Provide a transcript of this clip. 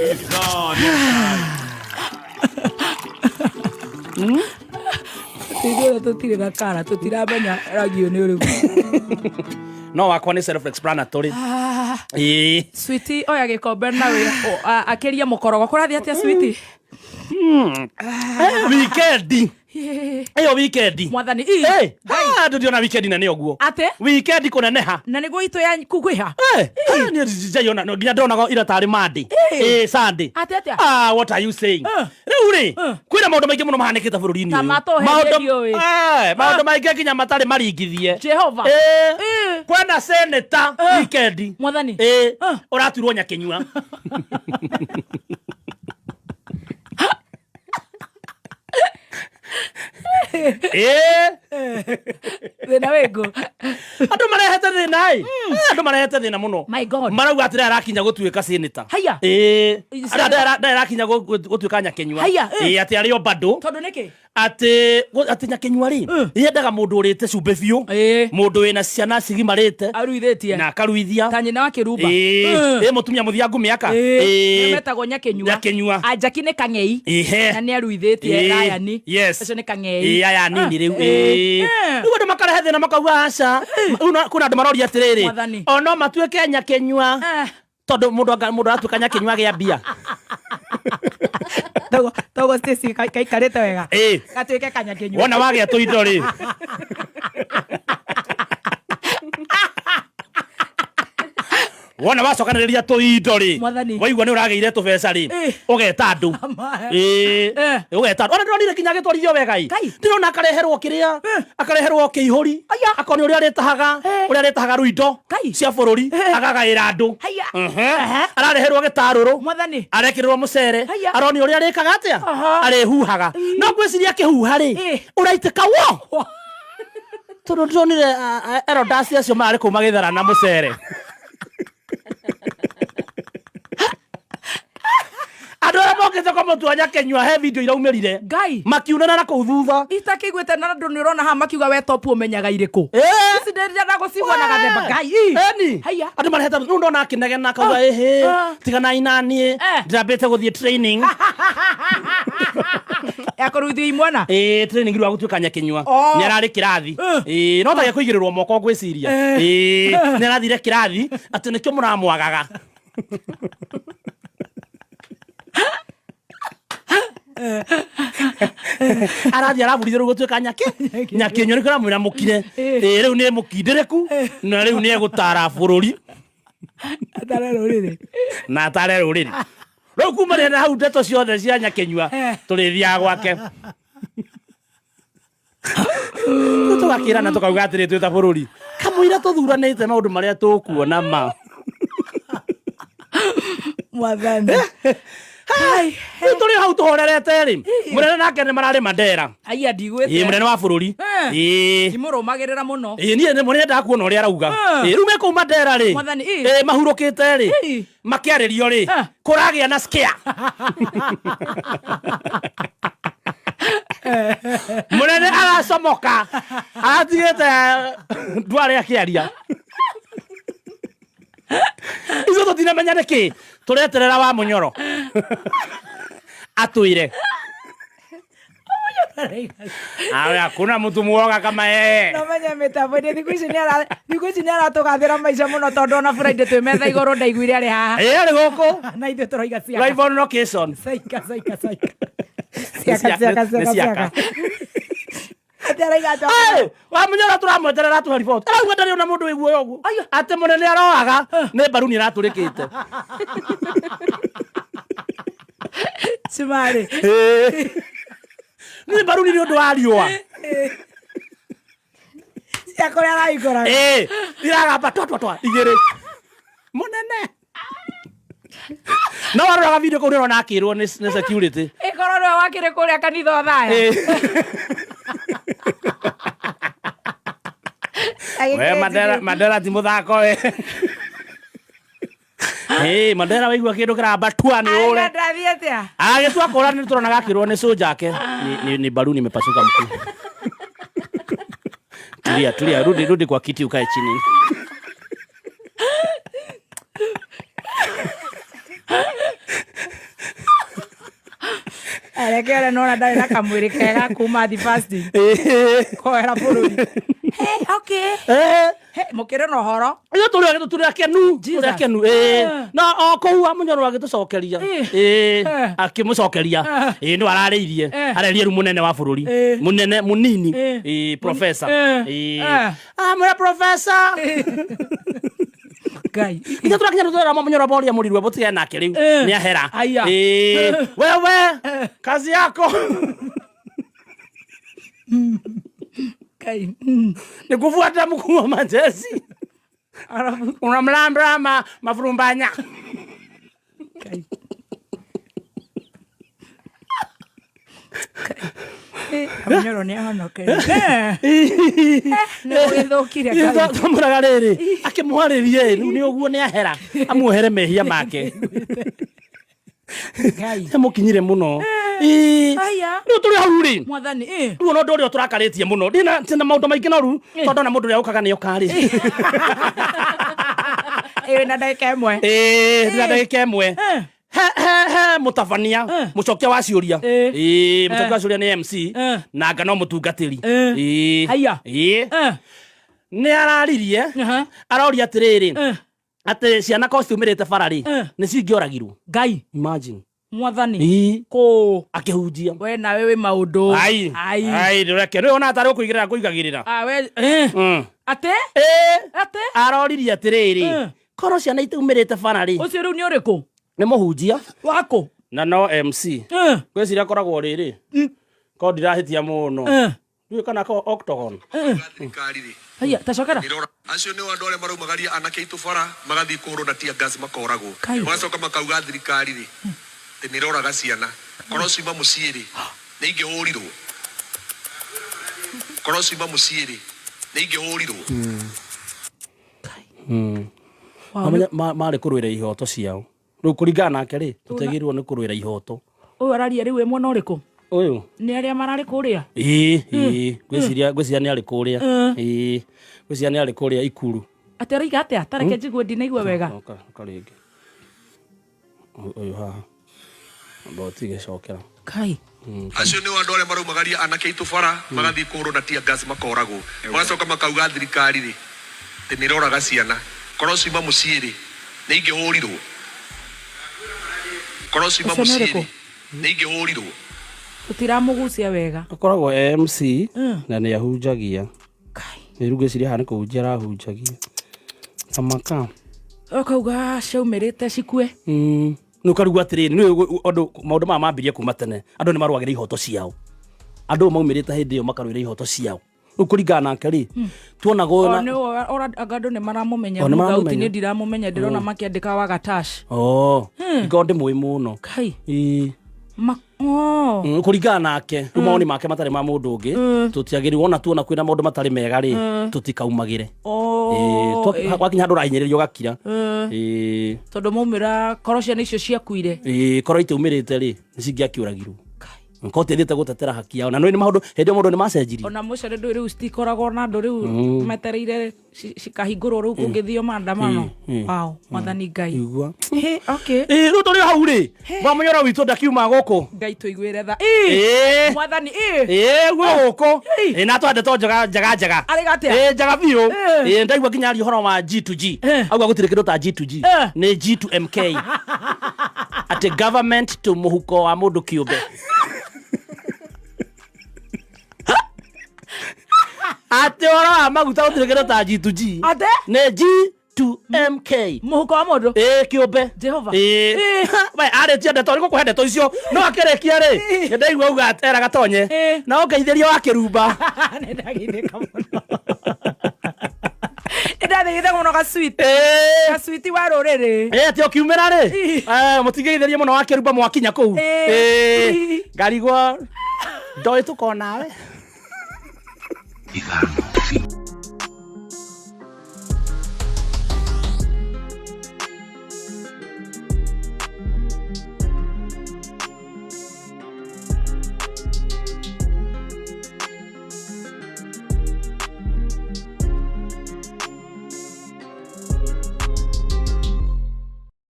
He's gone inside. Ithuothe tũtirĩ na kara tũtiramenya rangi ũyũ nĩ ũrĩkũ. No wakwa nĩ self explanatory. Ĩĩ. Switi oya gĩkombe na wĩ akĩria mũkorogo kũrathiĩ atĩa switi? Weekend ĩyo weekend. Mwathani ii. Eh, ah, ndũndĩona weekend nene ũguo. Atĩ? Weekend kũneneha. Na nĩguo itũ ya kugwĩha. Eh, ah, niĩ ndijaiona no nginya ndonaga ira tarĩ Monday. Eh, Sunday. Atĩ atĩa? Ah, what are you saying? Rĩu rĩ, kwĩna maũndũ maingĩ mũno mahanĩkĩte bũrũri-inĩ Ta ũyũ. matũhe Maũndũ- ndiũĩ. Eh, maũndũ maingĩ nginya matarĩ maringithie. Jehova. Eh, Eh. kwĩna senator weekend. Mwathani. Eh, ũraturwo nyakĩnyua. Eh, Thĩna wĩ ngũ. Andũ marehete thĩna ĩ. Eh, andũ marehete thĩna mũno. My God. Marauga atĩ arakinya gũtuĩka senator. Haya. Ĩĩ. Senator. Ndarakinya gũtuĩka nyakĩnyua. Haya, eh. Ĩĩ, atĩ arĩ o bado. Tondũ nĩkĩ? Atĩ nyakĩnyua rĩ, yendaga mũndũ ũrĩte cumbĩ biũ. Ĩĩ. Mũndũ wĩna ciana cigimarĩte. Aruithĩtie. Na akaruithia. Ta nyina wa kĩrumba. Ĩĩ. Ĩĩ, mũtumia mũthiangu mĩaka. Ĩĩ. Ĩĩ. Nĩo metagwo nyakĩnyua. Nyakĩnyua. Anjaki nĩ kang'ei. Ĩhe. Na nĩ aruithĩtie Ĩĩ. Rayani. Yes. Ũcio nĩ kang'ei. Ĩĩ, aya nini rĩu. Ĩĩ. Ĩĩ. Rĩu andũ makarehe thĩna makauga aca. Rĩu kwĩna andũ maroria atĩrĩrĩ. Mwathani. O no matuĩke nyakĩnyua. Tondũ mũndũ mũndũ aratuĩka nyakĩnyua agĩa mbia. Togo togo Stacy kaikarĩte wega. Ĩĩ. Gatuĩke kanyakĩnyua. Wona wagĩa tũindo rĩ. Wona wacokanĩrĩria tũindo rĩ. Mwathani. Waigua nĩ ũragĩire tũbeca rĩ. Ũgeta andũ. Ĩĩ. Ũgeta andũ. Ona ndĩronire nginya agĩtwarithio wega ĩ. Ngai. Ndĩrona akareherwo kĩrĩa. Akareherwo kĩihũri. Aya. Akonio ũrĩa arĩtahaga. Ũrĩa arĩtahaga rũindo. Ngai. Cia bũrũri. Akagaĩra andũ. Haya. Arareherwo gĩtarũrũ. Mwathani. Arekĩrĩrwo mũcere. Haya. Aronio ũrĩa arĩkaga atĩa. Arĩhuhaga. No ngwĩciria akĩhuha rĩ. Ũraitĩka wo. Tondũ ndĩronire erodasi acio mararĩ kũu magĩthara na mũcere. Andũ arĩa mokĩte kwa mũtua nyakĩnyua he video iraumĩrire. Ngai. Makiunana na kũu thutha. Itakĩiguĩte na andũ nĩ ũrona haha makiuga we top ũmenyaga irĩkũ. Ici ndĩrenda gũcigua na gathemba. Ngai. Eni. Haya. Andũ marehete rĩu ndona akĩnegena akauga ĩhĩ tiganai naniĩ ndĩrambĩte gũthiĩ training. Ya kũruithia imwana. Ĩĩ, training rĩu agũtuĩka nyakĩnyua. Oh. Nĩ ararĩ kĩrathi. Ĩĩ, no tage kũigĩrĩrwo moko ngwĩciria. Ĩĩ, nĩ arathire kĩrathi atĩ nĩkĩo mũramwagaga. Arathiĩ arabundithio rĩu gũtuĩka nyakĩnyua nĩkĩo aramwĩra mũkire. Ĩĩ, rĩu nĩ mũkindĩrĩku na rĩu nĩ egũtara bũrũri. Atare rũrĩrĩ. Na atare rũrĩrĩ. Rĩu kumania na hau ndeto ciothe cia nyakĩnyua tũrĩthiaga gwake. Rĩu tũgakĩrana tũkauga atĩrĩ twĩ ta bũrũri kamũira tũthuranĩte maũndũ marĩa tũkuona ma. Mwathani. Rĩu tũrĩ hau tũhorerete rĩ, mũnene nake nĩ mararĩ Mandera. Aya ndigwĩte. Ĩĩ, mũnene wa bũrũri. Ĩĩ. Ndimũrũmagĩrĩra mũno. Ĩĩ, niĩ nĩ mũnene kuona ũrĩa arauga. Ĩĩ, rĩu me kũu Mandera rĩ. Mwathani, ĩĩ. Ĩĩ, mahurũkĩte rĩ. Makĩarĩrio rĩ, kũragĩa na scare. Mũnene aracomoka aratigĩte ndware akĩaria. Ithuĩ tũtinamenya nĩkĩ tũreterera wa mũnyoro atwĩre. Awe hakuna mtu muoga kama yeye. Nomenye mĩtambo-inĩ thikũ ici thikũ ici nĩ aratũgathĩra maica mũno tondũ ona Friday twĩ metha igũrũ ndaiguire arĩ haha. Ĩĩ, arĩ gũkũ. Na ithuĩ tũroiga ciaka. Live on location. Caika, caika, caika. Nĩ Ciaka, ciaka, nĩ ciaka, ciaka. ciaka. Atĩ araiga atĩ Ĩ, wa mũnyoro tũramweterera atũhe riboti. Arauga ndarĩ ona mũndũ wĩ guoya ũguo. Atĩ mũnene aroaga nĩ mbaruni ĩratũrĩkĩte. Cumarĩ. Ĩĩ. Nĩ mbaruni nĩ ũndũ wa riũa. Cia kũrĩa arahingũraga. Ĩĩ, iragamba twa twa twa igĩrĩ. Mũnene. No waroraga video kũu nĩũrona akĩrwo nĩ security. Ĩkorwo nĩwe wakĩrĩ kũrĩa kanitha Othaya. Ĩĩ. We Mandera, Mandera ti mũthako we. Ĩĩ, Mandera waigua kĩndũ kĩramba tua nĩ ũre. Ndathiĩ atĩa? Agĩtua kũra nĩ tũronaga akĩrwo nĩ soja ake. Ni baruni imepasuka mkuu. Tulia, tulia, rudi, rudi kwa kiti ukae chini. Reke ũrĩa nona ndarĩ na kamwĩrĩ kega kuma thi fasting koera bũrũri. Hey, okay. Hey, mũkĩrĩ na ũhoro. Ithuĩ tũrĩ tũrĩ akenu, tũrĩ Jesus. akenu ĩĩ. Na o kũu Wamunyoro agĩtũcokeria, ĩĩ, akĩmũcokeria, ĩĩ, nĩwe ararĩirie, arerie rĩu mũnene wa bũrũri, mũnene mũnini, ĩĩ, professor, ĩĩ, amwĩra professor. Ngai. Ithuĩ tũrakinya tũtwĩra Wamunyoro boria mũrirwe mũtigane nake rĩu nĩ ahera. Aya. Ĩĩ, wewe kazi yako Ngai. ni kufuata mkuu wa majeshi. Arabu. Unamlambra mafurumbanya. Ngai. Wamunyoro nĩ ahonokere. Nĩ gũgĩthũkire Ngai. Twamũraga rĩrĩ akĩmwarĩrie rĩu nĩ ũguo nĩ ahera amuohere mehia make. Ngai. Nĩamũkinyire mũno. Ĩĩ. Aya. Rĩu tũrĩ hau rĩ, Mwathani. Ĩ. rĩu ona ũndũ ũrĩa ũtũrakarĩtie mũno ndina tina maũndũ maingĩ no rĩu tondũ ona mũndũ ũrĩa ũkaga nĩ oka rĩ. Ĩ na ndagĩka ĩmwe. Ĩĩ, ndĩna ndagĩka ĩmwe. He he he mũtabania mũcokia wa ciũria. Ĩĩ, mũcokia wa ciũria nĩ MC na anga no mũtungatĩri. Ĩĩ. Haiya. Ĩĩ. Nĩ araririe aroria atĩrĩrĩ atĩ ciana ko ciumĩrĩte bara rĩ nĩ cingĩoragirwo. Ngai. Imagine. Mwathani. Ĩĩ. Kũ. Akĩhunjia. We nawe wĩ maũndũ. Ai. Ai. Ai, ndũreke. Rĩu ona tarĩ ũkũigĩrĩra ngũigagĩrĩra. Ah, we. Atĩ? Ĩĩ. Atĩ? Aroririe atĩrĩrĩ korwo ciana itaumĩrĩte bara rĩ Ũcio rĩu nĩ ũrĩkũ? nĩ mũhunjia Wakũ? na no MC. Ngwĩciria akoragwo rĩrĩ korwo ndirahĩtia mũno ndiũĩ kana ko octagon. Thirikari rĩ Haiya, tacokera. ĩrora acio nĩo andũ arĩa maraumagaria anake aitũ bara magathiĩ kũhũrwo na tear gas makoragwo. Kai. Magacoka makauga thirikari rĩ atĩ nĩ ĩroraga ciana korwo ciuma mũciĩ rĩ nĩ ingĩhũrirwo, korwo ciuma mũciĩ rĩ nĩ ingĩhũrirwo. Mamenya- marĩ kũrũĩra ihoto ciao rĩu kũringana nake rĩ tũtiagĩrĩirwo nĩ kũrũĩra ihoto. Ũyũ araria rĩu ĩ mwena ũrĩkũ? Ũyũ Nĩ arĩa mararĩ kũrĩa? ĩĩ ĩĩ, ngwĩciria ngwĩciria nĩ arĩ kũrĩa, ĩĩ, ngwĩciria nĩ arĩ kũrĩa Ikuru. Atĩ aroiga atĩa? Tareke njigue ndinaigua wega. Oka oka rĩngĩ ũyũ haha amba ũtige cokera. Kai. Acio nĩo andũ arĩa maraumagaria anake aitũ bara magathiĩ kũhũrwo na tear gas makoragwo. Magacoka makauga thirikari rĩ atĩ nĩ ĩroraga ciana korwo ciuma mũciĩ rĩ nĩ ingĩhũrirwo, korwo ciuma Ũcio nĩ mũciĩ ũrĩkũ? rĩ nĩ ingĩhũrirwo. Tũtiramũgucia wega. Akoragwo e MC na nĩ ahunjagia. Kai. Rĩu ngwĩciria haha nĩ kũhunjia arahunjagia tamaka. Ũkauga ciaumĩrĩte cikue. Nĩ ũkarigwo atĩrĩrĩ nĩ ũndũ maũndũ maya mambirie kuma tene andũ nĩ marũagĩra ihoto ciao, andũ maumĩrĩte hĩndĩ ĩyo makarũĩra ihoto ciao, rĩu kũringana nake rĩ tuonaga ũyũ O na nĩ anga andũ nĩ maramũmenya. O, nĩ Thauti maramũmenya. nĩ ndiramũmenya, ndĩrona makĩandĩka wagatash. Oh, ngorwo ndĩmũĩ mũno. Kai. Ĩĩ. Ma oh. Kũringana nake rĩu mawoni make matarĩ ma mũndũ ũngĩ tũtiagĩrĩirwo ona tuona kwĩna maũndũ matarĩ mega rĩ tũtikaumagĩre. Oh. Ĩĩ, gwakinya handũ ũrahinyĩrĩrio ũgakira. Ĩĩ. Tondũ maumĩra korwo ciana icio ciakuire. Ĩĩ, korwo itaumĩrĩte rĩ nĩ cingĩakĩũragirwo korwo tiathiĩte gũtetera haki yao na nĩ maũndũ hĩndĩ ĩyo maũndũ nĩ macenjirie. Ona mũcere ndũĩ rĩu citikoragwo na andũ rĩu metereire cikahingũrwo rĩu kũngĩthio maandamano. Wow, mwathani Ngai. Igua. Hey, okay. Ĩĩ, rĩu tũrĩ o hau rĩ Wamunyoro witũ ndakiuma gũkũ. Ngai tũiguĩre tha. Ĩĩ. Ĩĩ. Mwathani ĩĩ. Ĩĩ, guo gũkũ. Ĩĩ, na twa ndeto njega njega njega. Arĩ gatĩa? Ĩĩ, njega biũ. Ĩĩ, ndaigua nginya aria ũhoro wa G2G. Auga gũtirĩ kĩndũ ta G2G. Nĩ G2MK. Atĩ government to mũhuko wa mũndũ kĩũmbe. Atĩ ũhoro wa maguta gũtirĩ kĩndũ ta G2G. Atĩ? Nĩ G2MK. Mũhuko wa mũndũ. Ĩĩ, kĩũmbe. Jehova. Ĩĩ. We arĩtie ndeto nĩ gũkũhe ndeto icio no akĩrĩkia rĩ nĩ ndaigua auga era gatonye Ĩĩ. na ũngeithĩria wa kĩrumba. Nĩ ndageithĩka mũno. Nĩ ndageithĩka mũno gacwiti. Ĩĩ. Gacwiti wa rũrĩrĩ. Ĩĩ, atĩ ũkiumĩra rĩ mũtingĩgeithĩrie mũno wa kĩrumba mwakinya kũu. Ĩĩ. Ĩĩ. Ngarigwo ndoĩ tũkonawe. Ithano.